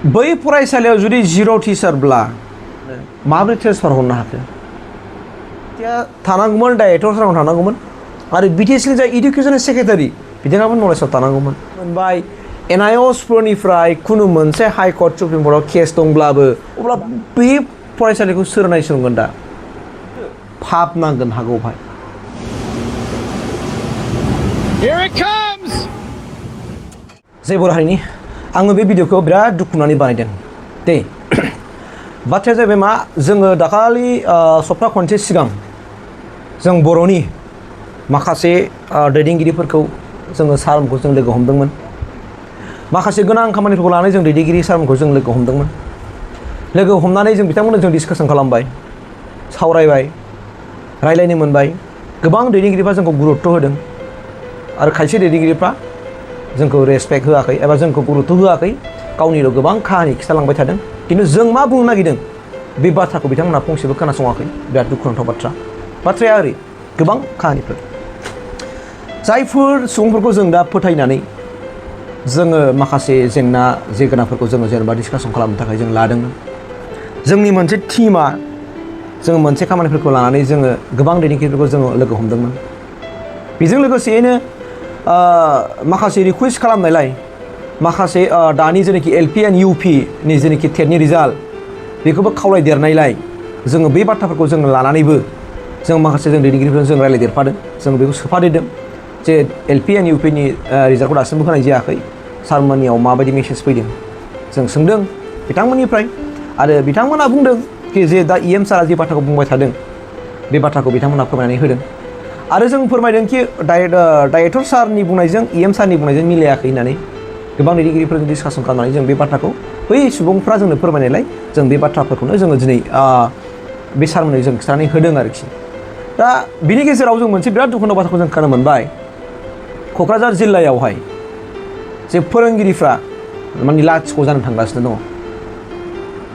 बै फरायसालियाव जुदि जिर' टिचारब्ला माबोरै ट्रेन्सफार हरनो हाखो थानांगौमोन डाइरेक्टर साराव थानांगौमोन आरो बिटिसिनि जाय इडुकेसन सेक्रेटारि बिथाङाबो नलेजाव थानांगौमोन मोनबाय एनआइअसफोरनिफ्राय खुनु मोनसे हाइ कर्ट सुप्रिम कर्टआव केस दंब्लाबो अब्ला बे फरायसालिखौ सोर नायसंगोन दा फाब नांगोन हागौ भाई जय बर' हारिनि आङो बे भिडिअखौ बिराद दुखु नानै बानायदों दे बाथ्राया जाहैबाय मा जोङो दाखालि सप्ता खनसे सिगां जों बर'नि माखासे दैदेनगिरिफोरखौ जोङो सारमोनखौ जों लोगो हमदोंमोन माखासे गोनां खामानिफोरखौ लानानै जों दैदेनगिरि सारमोनखौ जों लोगो हमदोंमोन लोगो हमनानै जों बिथांमोनजों जों डिसकासन खालामबाय सावरायबाय रायलायनो मोनबाय गोबां दैदेनगिरिफ्रा जोंखौ गुरुत्व होदों आरो खायसे दैदेनगिरिफ्रा जोंखौ रेसपेक्ट होआखै एबा जोंखौ गुरुत्व होआखै गावनिल' गोबां काहानि खिथालांबाय थादों खिन्थु जों मा बुंनो नागिरदों बे बाथ्राखौ बिथांमोनहा फंसेबो खोनासङाखै बिराद दुखुनांथाव बाथ्राया ओरै गोबां काहानिफोर जायफोर सुबुंफोरखौ जों दा फोथायनानै जोङो माखासे जेंनाफोरखौ जोङो जेनेबा डिसकासन खालामनो थाखाय जों लादोंमोन जोंनि मोनसे टिमा जोङो मोनसे खामानिफोरखौ लानानै जोङो गोबां दैदेनगिरिफोरखौ जोङो लोगो हमदोंमोन बेजों लोगोसेयैनो माखासे रिकुवेस्ट खालामनायलाय माखासे दानि जेनाखि एलपि एन्ड इउपिनि जेनाखि टेटनि रिजाल्ट बेखौबो खावलायदेरनायलाय जोङो बे बाथ्राफोरखौ जोङो लानानैबो जों माखासे जों दैदेनगिरिफोरजों जों रायलायदेरफादों जों बेखौ सोफादेरदों जे एलपि एन्ड इउपिनि रिजाल्टखौ दासिमबो होनाय जायाखै सारमोननियाव माबायदि मेसेज फैदों जों सोंदों बिथांमोननिफ्राय आरो बिथांमोना बुंदों कि जे दा इएम सारा जे बाथ्राखौ बुंबाय थादों बे बाथ्राखौ बिथांमोना फोरमायनानै होदों आरो जों फोरमायदों कि डाइरेक्टर सारनि बुंनायजों इएम सारनि बुंनायजों मिलायाखै होननानै गोबां दैदेनगिरिफोरजों डिसकासन खालामनानै जों बे बाथ्राखौ बै सुबुंफ्रा जोंनो फोरमायनायलाय जों बे बाथ्राफोरखौनो जोङो दिनै बे सारमोननो जों खिन्थानानै होदों आरोखि दा बिनि गेजेराव जों मोनसे बिराद दुखुनांथाव बाथ्राखौ जों खोनानो मोनबाय क'क्राझार जिल्लायावहाय जे फोरोंगिरिफ्रा माने लाथिख' जानो थांगासिनो दङ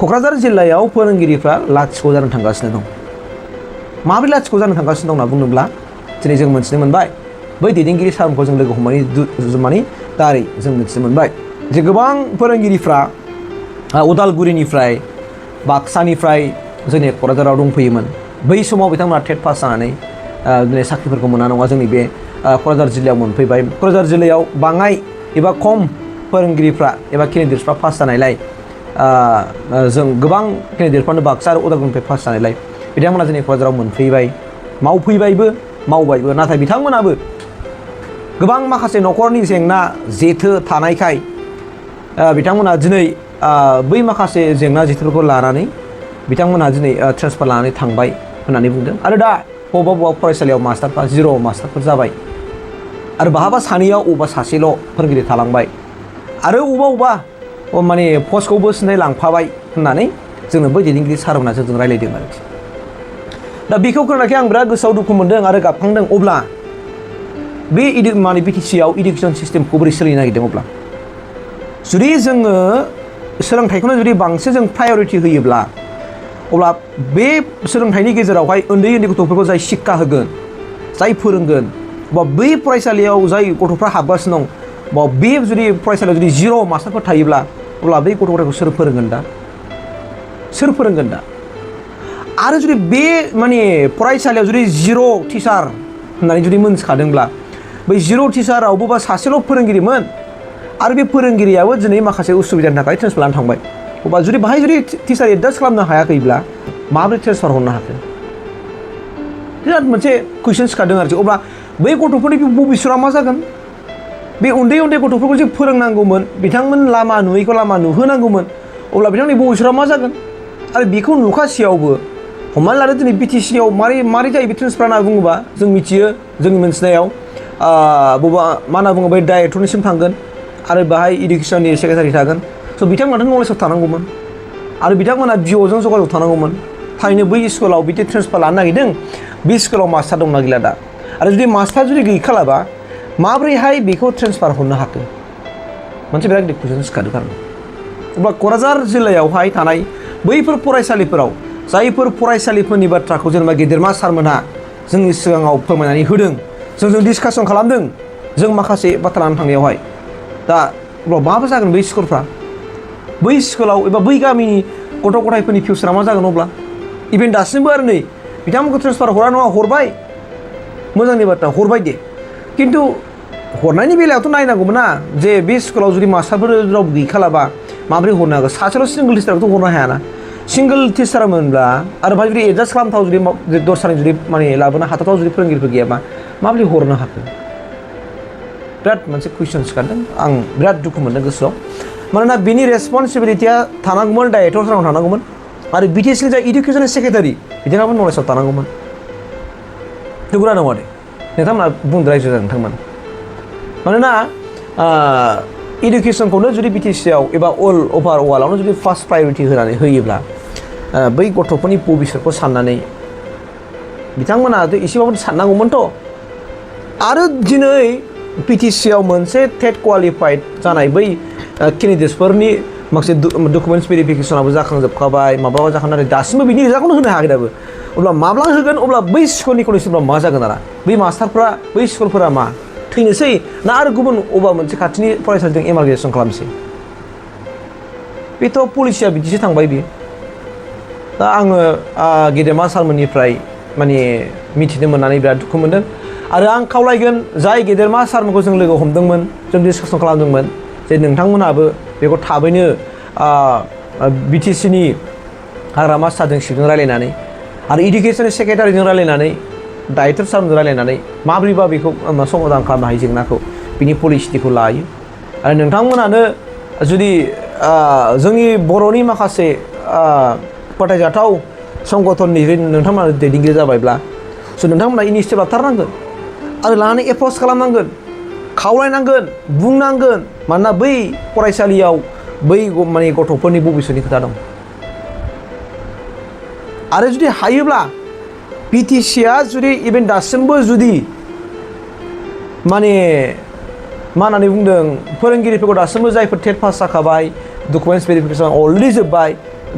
क'क्राझार जिल्लायाव फोरोंगिरिफ्रा लाथिख' जानो थांगासिनो दं माबोरै लाथिख' जानो थांगासिनो दं होनना बुङोब्ला दिनै जों मोनथिनो मोनबाय बै दैदेनगिरि सारमोनखौ जों लोगो हमनायनि दारै जों मिथिनो मोनबाय जे गोबां फोरोंगिरिफ्रा उदालगुरिनिफ्राय बाक्सानिफ्राय जोंनि क'क्राझाराव दंफैयोमोन बै समाव बिथांमोना टेट पास जानानै दिनै साख्रिफोरखौ मोना नङा जोंनि बे क'क्राझार जिल्लायाव मोनफैबाय क'क्राझार जिल्लायाव बाङाय एबा खम फोरोंगिरिफ्रा एबा केन्डिडेटफ्रा पास जानायलाय जों गोबां केन्डिडेटफ्रानो बाक्सा आरो उदालगुरिनिफ्राय पास जानायलाय बिथांमोना जोंनि क'क्राझाराव मोनफैबाय मावफैबायबो मावबायबो नाथाय बिथांमोनाबो गोबां माखासे न'खरनि जेंना जेथो थानायखाय बिथांमोना दिनै बै माखासे जेंना जेथोफोरखौ लानानै बिथांमोना दिनै ट्रेन्सफार लानानै थांबाय होननानै बुंदों आरो दा बबेबा फरायसालियाव मास्टारफ्रा जिर' मास्टारफोर जाबाय आरो बहाबा सानैयाव अबेबा सासेल' फोरोंगिरि थालांबाय आरो अबेबा माने पस्टखौबो सिनाय लांफाबाय होननानै जोंनो बै दैदेनगिरि सारमोना जों रायलायदों आरोखि दा बेखौ खोनानायखाय आं बिराद गोसोआव दुखु मोनदों आरो गाबखांदों अब्ला बे माने बिटिसिआव इडुकेसन सिस्टेमखौ बोरै सोलिनो नागिरदों अब्ला जुदि जोङो सोलोंथाइखौनो जुदि बांसिन जों प्रायरिटि होयोब्ला अब्ला बे सोलोंथाइनि गेजेरावहाय उन्दै गथ'फोरखौ जाय शिक्षा होगोन जाय फोरोंगोन बा बै फरायसालियाव जाय गथ'फ्रा हाबगासिनो दं बा बे जुदि फरायसालियाव जुदि जिर' मास्टारफोर थायोब्ला अब्ला बै गथ' गथायखौ सोर फोरोंगोन दा आरो जुदि बे माने फरायसालियाव जुदि जिर' टिचार होननानै जुदि मोनथिखादोंब्ला बै जिर' टिचारावबो बा सासेल' फोरोंगिरिमोन आरो बे फोरोंगिरियाबो दिनै माखासे उसुबिदानि थाखाय ट्रेन्सफार लानो थांबाय अब्ला जुदि बाहाय जुदि टिचार एडजास्ट खालामनो हायाखैब्ला माबोरै ट्रेन्सफार हरनो हाखो बिराद मोनसे कुइसन सिखारदों आरोखि अब्ला बै गथ'फोरनि भबिसतआ मा जागोन बे उन्दै गथ'फोरखौ जे फोरोंनांगौमोन बिथांमोन लामा नुयैखौ लामा नुहोनांगौमोन अब्ला बिथांनि भबिसतआ मा जागोन आरो बेखौ नुखासेयावबो हमनानै लादो दिनै बिटिसिआव मारै जायो बे ट्रेन्सफार होनना बुङोबा जों मिथियो जोंनि मोनथिनायाव बबेबा मा होनना बुङो बै डाइरेक्टरनिसिम थांगोन आरो बाहाय इडुकेसननि सेक्रेटारि थागोन स' बिथांमोनाथ' नलेजाव थानांगौमोन आरो बिथांमोना बिअ'जों जगाजग थानांगौमोन थारैनो बै स्कुलाव बिदि ट्रेन्सफार लानो नागिरदों बे स्कुलाव मास्टार दंना गैला दा आरो जुदि मास्टार जुदि गैखालाबा माब्रैहाय बेखौ ट्रेन्सफार हरनो हाखो मोनसे बिराद गिदिर कुइसन सिखारदों आरो अब्ला क'क्राझार जिल्लायावहाय थानाय बैफोर फरायसालिफोराव जायफोर फरायसालिफोरनि बाथ्राखौ जेनेबा गेदेरमा सारमोनहा जोंनि सिगाङाव फोरमायनानै होदों जों डिसकासन खालामदों जों माखासे बाथ्रा लानानै थांनायावहाय दा अब्ला माबा जागोन बै स्कुलफ्रा बै स्कुलाव एबा बै गामिनि गथ' गथायफोरनि फिउचारा मा जागोन अब्ला इभेन दासिमबो आरो नै बिथांमोनखौ ट्रेन्सफार हरा नङा हरबाय मोजांनि बाथ्रा हरबाय दे खिन्थु हरनायनि बेलायावथ' नायनांगौमोन ना जे बे स्कुलाव जुदि मास्टारफोर राव गैखालाबा माबोरै हरनो हागोन सासेल' सिंगल टिचारखौथ' हरनो हायाना सिंगल टिचारमोनब्ला आरो बाहाय जुदि एडजास्ट खालामथाव जुदि दस्रानि जुदि माने लाबोनो हाथावथाव जुदि फोरोंगिरिफोर गैयाबा माबोरै हरनो हाखो बिराद मोनसे कुइसन सिखारदों आं बिराद दुखु मोनदों गोसोआव मानोना बिनि रेसपन्सिबिलिटिया थानांगौमोन दायित्वआव थानांगौमोन आरो बिटिसिनि जाय इडुकेसन सेक्रेटारि बिथाङाबो नलेजाव थानांगौमोन नंगौना नङा दे नोंथांमोना बुंदो रायजो जादों नोंथांमोन मानोना इडुकेसनखौनो जुदि बिटिसिआव एबा अल अभार वार्ल्डआवनो जुदि फार्स्ट प्रायरिटि होनानै होयोब्ला बै गथ'फोरनि भबिसतखौ साननानै बिथांमोनाथ' एसेबाबो साननांगौमोनथ' आरो दिनै बिटिसिआव मोनसे टेट क्वालिफाइड जानाय बै केन्डिडेट्सफोरनि माखासे डकुमेन्टस भेरिफिकेसनाबो जाखांजोबखाबाय माबा जाखांनानै दासिमबो बिनि रिजाल्टखौनो होनो हायाखै दाबो अब्ला माब्ला होगोन अब्ला बै स्कुलनि कन्डिसनफ्रा मा जागोन आरो बै मास्टारफ्रा बै स्कुलफोरा मा थैनोसै ना आरो गुबुन अबा मोनसे खाथिनि फरायसालिजों एमारगेसन खालामसै बेथ' पलिसिया बिदिसो थांबाय बियो दा आङो गेदेमा सारमोननिफ्राय माने मिथिनो मोननानै बिराद दुखु मोनदों आरो आं खावलायगोन जाय गेदेरमा सारमोनखौ जों लोगो हमदोंमोन जों डिसकासन खालामदोंमोन जे नोंथांमोनाबो बेखौ थाबैनो बिटिसिनि हाग्रामा सारजों सिगां रायलायनानै आरो इडुकेसन सेक्रेटारिजों रायलायनानै डाइरेक्टर सारजों रायलायनानै माब्रैबा बेखौ समाधान खालामनो हायो जेंनाखौ बिनि पलिसिटिखौ लायो आरो नोंथांमोनानो जुदि जोंनि बर'नि माखासे फोथायजाथाव संगठननि नोंथांमोना दैदेनगिरि जाबायब्ला स' नोंथांमोना इनिसियेटिभ लाथारनांगोन आरो लानानै एप्रच खालामनांगोन खावलायनांगोन बुंनांगोन मानोना बै फरायसालियाव बै माने गथ'फोरनि भबिसतनि खोथा दं आरो जुदि हायोब्ला बिटिसिआ जुदि इभेन दासिमबो जुदि माने मा होननानै बुंदों फोरोंगिरिफोरखौ दासिमबो जायफोर टेट पास जाखाबाय डकुमेन्टस भेरिफिकेसन अलरेडि जोब्बाय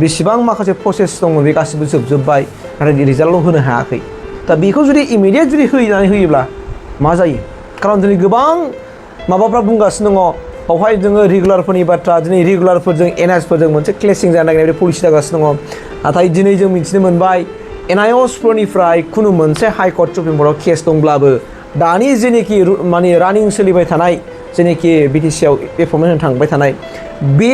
बेसेबां माखासे प्रसेस दंमोन बे गासिबो जोबजोब्बाय नाथाय रिजाल्टल' होनो हायाखै दा बेखौ जुदि इमिडियेट जुदि होनानै होयोब्ला मा जायो खारन दिनै गोबां माबाफ्रा बुंगासिनो दङ बावहाय जोङो रेगुलारफोरनि बाथ्रा दिनै रेगुलारफोरजों एनआइएसफोरजों मोनसे क्लेसिं जानो नागिरनाय पलिसि जागासिनो दङ नाथाय दिनै जों मिथिनो मोनबाय एनआइएसफोरनिफ्राय खुनु मोनसे हाइकर्ट सुप्रिम कर्टआव केस दंब्लाबो दानि जेनेखि माने रानिं सोलिबाय थानाय जेनेखि बिटिसिआव एपइन्टमेन्ट होनो थांबाय थानाय बे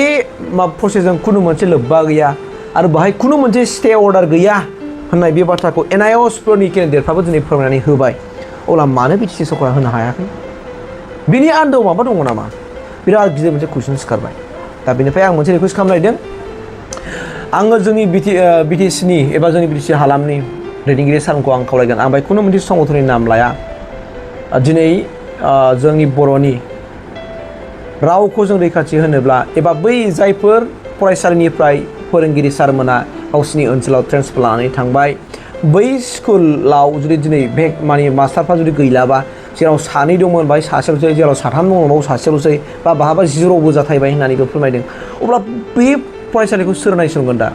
प्रसेसजों खुनु मोनसे लोब्बा गैया आरो बाहाय खुनु मोनसे स्टे अर्डार गैया होननाय बे बाथ्राखौ एनआइएसफोरनि केन्डिडेटफ्राबो दिनै फोरमायनानै होबाय अब्ला मानो बिटिसि सरकारा होनो हायाखै बिनि आन्दोआव माबा दङ नामा बिराद गिदिर मोनसे कुइसन सिखारबाय दा बेनिफ्राय आं मोनसे रिकुवेस्ट खालामलायदों आङो जोंनि बिटिसिनि एबा जोंनि बिटिसि हालामनि दैदेनगिरि सारखौ आं खावलायगोन आं बाय खुनु मोनसे संगठननि नाम लाया दिनै जोंनि बर'नि रावखौ जों रैखाथि होनोब्ला एबा बै जायफोर फरायसालिनिफ्राय फोरोंगिरि सारमोना गावसिनि ओनसोलाव ट्रेन्सफार लानानै थांबाय बै स्कुलाव जुदि दिनै माने मास्टारफ्रा जुदि गैलाबा जेराव सानै दंमोन बाहाय सासेल'सै जेराव साथाम दंमोन बाव सासेल'सै बा बहाबा जिर'बो जाथायबाय होननानैबो फोरमायदों अब्ला बे फरायसालिखौ सोर नायसनगोन दा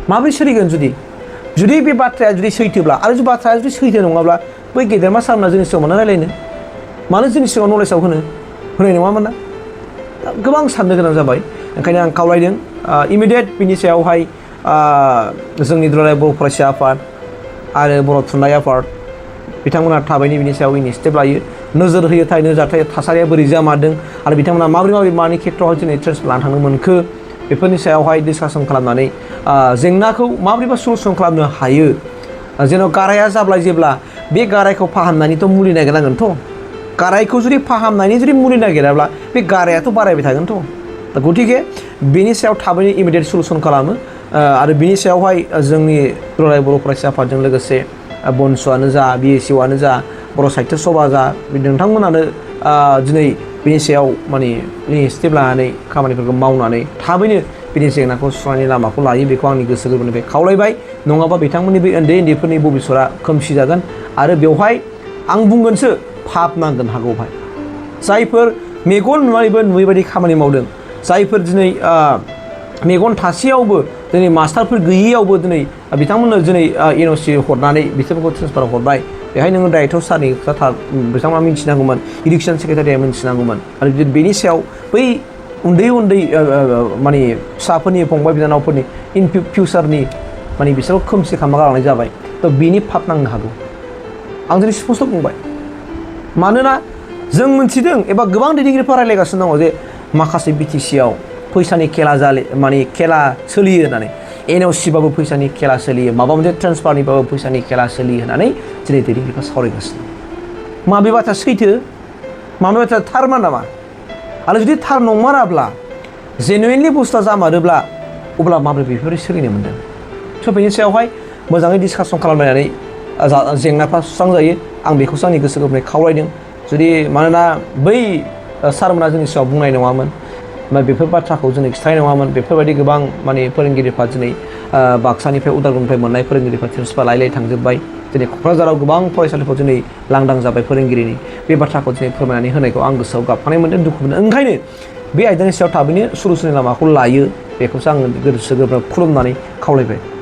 माबोरै सोलिगोन जुदि बे बाथ्राया जुदि सैथोब्ला आरो जुदि बाथ्राया जुदि सैथो नङाब्ला बै गेदेरमा सारमोना जोंनि सिगाङाव मानो रायलायनो मानो जोंनि सिगाङाव नलेजाव होनाय नङामोन ना गोबां साननो गोनां जाबाय ओंखायनो आं खावलायदों इमिडियेट बिनि सायावहाय जोंनि दुलाराय बर' फरायसा आफाद आरो बर' थुनलाइ आफाद बिथांमोना थाबैनो बिनि सायाव इनिसियेटिभ लायो नोजोर होयो थारैनो जाथाय थासारिया बोरै जामारदों आरो बिथांमोना माबोरै मानि खेथ्रआवहाय दिनै ट्रेन्सफार लानो थांनो मोनखो बेफोरनि सायावहाय डिसकासन खालामनानै जेंनाखौ माबोरैबा सल्युसन खालामनो हायो जेन' गाराया जाब्ला जेब्ला बे गारायखौ फाहामनायनिथ' मुलि नागिरनांगोनथ' गारायखौ जुदि फाहामनायनि जुदि मुलि नागिराब्ला बे गारायाथ' बारायबाय थागोनथ' दा गतिके बेनि सायाव थाबैनो इमिडियेट सल्युसन खालामो आरो बिनि सायावहाय जोंनि दुलाराय बर' फरायसा आफादजों लोगोसे बनस'आनो जा बिएसइउआनो जा बर' साहित्य सभा जा नोंथांमोनानो दिनै बिनि सायाव माने इनिसियेटिभ लानानै खामानिफोरखौ मावनानै थाबैनो बिनि जेंनाखौ सुस्रांनायनि लामाखौ लायो बेखौ आंनि गोसो गोरबोनिफ्राय खावलायबाय नङाबा बिथांमोननि बे उन्दैफोरनि भबिसतआ खोमसि जागोन आरो बेवहाय आं बुंगोनसो पाप नांगोन हागौहाय जायफोर मेगन नुनानैबो नुयैबायदि खामानि मावदों जायफोर दिनै मेगन थासेयावबो दिनै मास्टारफोर गैयैयावबो दिनै बिथांमोननो दिनै एनअसि हरनानै बिसोरखौ ट्रेन्सफार हरबाय बेहाय नोङो दायित्व सारनि खोथा बिथांमोना मिन्थिनांगौमोन इडुकेसन सेक्रेटारिया मिन्थिनांगौमोन आरो बेनि सायाव बै उन्दै उन्दै माने फिसाफोरनि फंबाय बिनानावफोरनि इन फिउचारनि माने बिसोरखौ खोमसि खालामना गालांनाय जाबाय थ' बिनि फाब नांनो हागौ आं दिनै स्पस्ट' बुंबाय मानोना जों मोनथिदों एबा गोबां दैदेनगिरिफोरा रायलायगासिनो दङ जे माखासे बिटिसिआव फैसानि खेला माने खेला सोलियो होननानै एनअसिबाबो फैसानि खेला सोलियो माबा मोनसे ट्रेन्सफारनिबाबो फैसानि खेला सोलियो होननानै दिनै दैदेनगिरिफ्रा सावरायगासिनो माबे बाथ्रा सैथो माबे बाथ्रा थारमान नामा आरो जुदि थार नंमाराब्ला जेनुइनलि बुस्थुआ जामारोब्ला अब्ला माबोरै बेफोर सोलिनो मोन्दों स' बेनि सायावहाय मोजाङै डिसकासन खालामलायनानै जेंनाफ्रा सुस्रांजायो आं बेखौसो आंनि गोसो गोरबोनिफ्राय खावलायदों जुदि मानोना बै सारमोना जोंनि सिगाङाव बुंनाय नङामोन बेफोर बाथ्राखौ जोंनो खिथानाय नङामोन बेफोरबायदि गोबां माने फोरोंगिरिफ्रा दिनै बाक्सानिफ्राय उदालगुरिनिफ्राय मोननाय फोरोंगिरिफ्रा ट्रेन्सफार लायै थांजोब्बाय दिनै क'क्राझाराव गोबां फरायसालिफोर दिनै लांदां जाबाय फोरोंगिरिनि बे बाथ्राखौ दिनै फोरमायनानै होनायखौ आं गोसोआव गाबखांनाय मोन्दों दुखु मोन्दों ओंखायनो बे आयदानि सायाव थाबैनो सलुसननि लामाखौ लायो बेखौसो आङो गोसो गोरबोनिफ्राय खुलुमनानै खावलायबाय